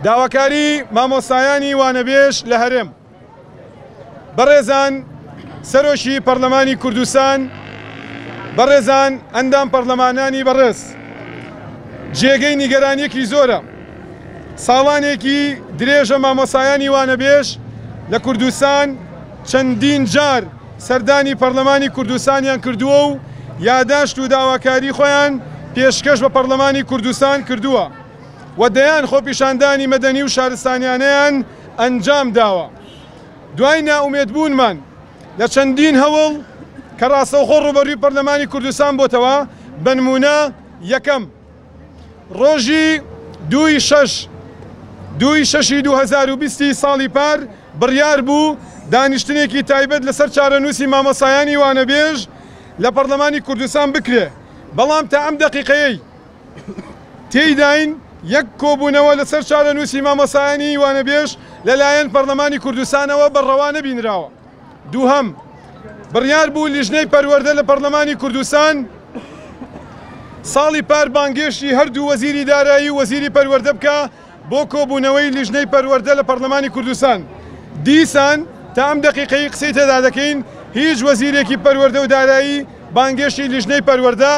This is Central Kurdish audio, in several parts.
داواکاری مامۆستایانی وانەبێژ لە هەرێم. بەڕێزان سەرۆکی پەڕلەمانی کوردستان، بەڕێزان ئەندام پەڕلەمانانی بەڕێز، جێگەی نیگەرانیەکی زۆرە ساڵانێکی درێژە مامۆستایانی وانەبێژ لە کوردستان چەندین جار سەردانی پەڕلەمانی کوردستانیان کردووە و یاداشت و داواکاری خۆیان پێشکەش بە پەڕلەمانی کوردستان کردووە و دەیان خۆپیشاندانی مەدەنی و شارستانیانەیان ئەنجام داوە. دوای نائومێدبوونمان لە چەندین هەوڵ کە ڕاستەوخۆ ڕووبەرووی پەرلەمانی کوردستان بۆتەوە، بەنموونە، یەکەم، ڕۆژی دووی شەش دووی شەشی 2020 ی ساڵی پار بڕیار بوو دانیشتنێکی تایبەت لەسەر چارەنووسی مامۆستایانی وانەبێژ لە پەرلەمانی کوردستان بکرێ، بەڵام تا ئەم دەقیقەیەی تێیداین یەک کۆبوونەوە لەسەر چارەنووسی مامۆستایانی وانەبێژ لەلایەن پەرلەمانی کوردستانەوە بە ڕەوا نەبینراوە. دووهەم، بڕیار بوو لیژنەی پەروەردە لە پەرلەمانی کوردستان ساڵی پار بانگێشتی هەردوو وەزیری دارایی و وەزیری پەروەردە بکا بۆ کۆبوونەوەی لیژنەی پەروەردە لە پەرلەمانی کوردستان. دیسان تا ئەم دەقیقەی قسەی تێدا دەکەین هیچ وەزیرێکی پەروەردە و دارایی بانگێشتی لیژنەی پەروەردە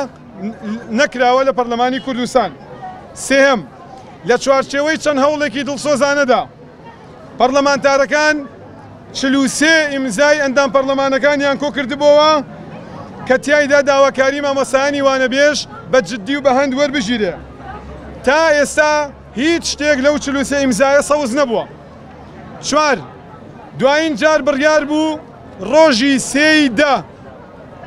نەکراوە لە پەرلەمانی کوردستان. سێهەم، لە چوارچێوەی چەند هەوڵێکی دڵسۆزانەدا، پەرلەمانتارەکان 43 ئیمزای ئەندام پەرلەمانەکانیان کۆکردبۆوە کە تیایدا داواکاری مامۆستایانی وانەبێژ بە جددی و بە هەند وەربگیرێ. تا ئێستا هیچ شتێک لەو 43 ئیمزایە سەوز نەبووە. چوار، دوایین جار بڕیار بوو ڕۆژی سێی دە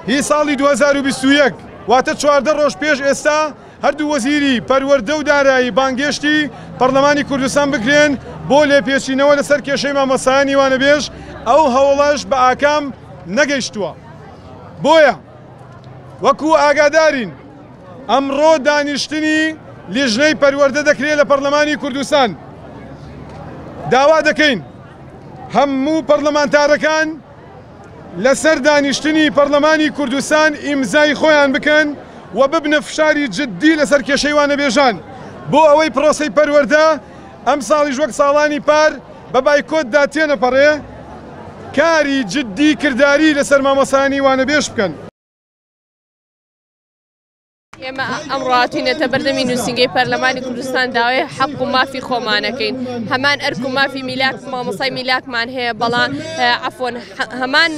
ی ساڵی 2021 واتە 14 ڕۆژ پێش ئێستا هەردوو وەزیری پەروەردە و دارایی بانگێشتی پەرلەمانی کوردستان بکرێن بۆ لێپێچینەوە لەسەر کێشەی مامۆستایانی وانەبێژ، ئەو هەوڵەش بە ئاکام نەگەیشتووە. بۆیە وەکو ئاگادارین ئەمڕۆ دانیشتنی لیژنەی پەروەردە دەکرێت لە پەرلەمانی کوردستان، داوا دەکەین هەموو پەرلەمانتارەکان لەسەر دانیشتنی پەرلەمانی کوردستان ئیمزای خۆیان بکەن و ببنە فشاری جددی لەسەر کێشەی وانەبێژان بۆ ئەوەی پرۆسەی پەروەردە ئەمساڵیش وەک ساڵانی پار بە بایکۆتدا تێنەپەڕێ، کاری جددی کرداری لەسەر مامۆستایانی وانەبێژ بکەن. ئێمە ئەمڕۆ هاتوینەتە بەردەمی نووسینگەی پەرلەمانی کوردستان داوای حەق و مافی خۆمانەکەین هەمان ئەرک و مافی میلاک مامۆسای میلاکمان هەیە بەڵام عفۆن هەمان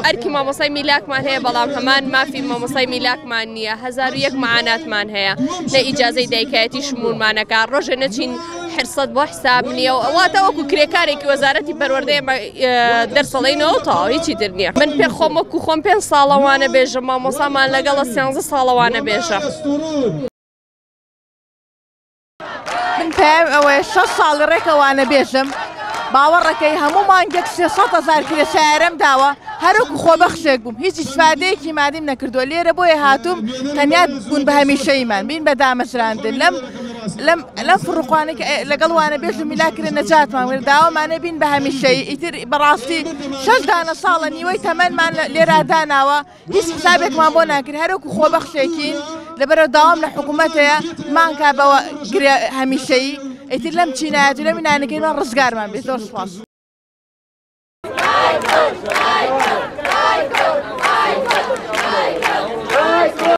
ئەرکی مامۆسای میلاکمان هەیە بەڵام هەمان مافی مامۆسای میلاکمان نییە 1001 معاناتمان هەیە لە ئیجازەی دایکایەتی شمولمانەکە ڕۆژە نەچین حرسەت بۆ حساب نییە و واتە وەکو کرێکارێکی وەزارەتی پەروەردەیە دەرسەڵینەوە تەواو هیچی تر نییە من پێ خۆم وەکو خۆم پێ ساڵەوانە بێژم مامۆسامان لەگەڵە سیانزە ساڵەوانە بێژە. من پەیام ئەوەیە 6 ساڵ ڕێکەوانە بێژم باوەڕەکەی هەموو مانگێک 300 هزار کرێ سیارەم داوە هەروەکو خۆبەخشێک بووم هیچ ئیسفادەیەکی مادیم نەکردووە لێرە بۆیە هاتووم تەنیا بوون بە هەمیشەیمان بین بە دامەزراندن لەم لەم لەم فڕوقانەی کە لەگەڵ وانە بێژ و میلاک کرێن نەجاتمان وێر داوامانە بین بە هەمیشەیی ئیتر بەڕاستی شەش دانە ساڵە نیوەی تەمەنمان لێرا داناوە هیچ حسابێکمان بۆ ناکرێت هەروەکو خۆبەخشێکین لەبەرەوە داوام لە حکوومەتەیە مانکا بەوە گرێ هەمیشەیی ئیتر لەم چینایەتی لەم نانەکەیمان ڕزگارمان بێت زۆر سوپاس.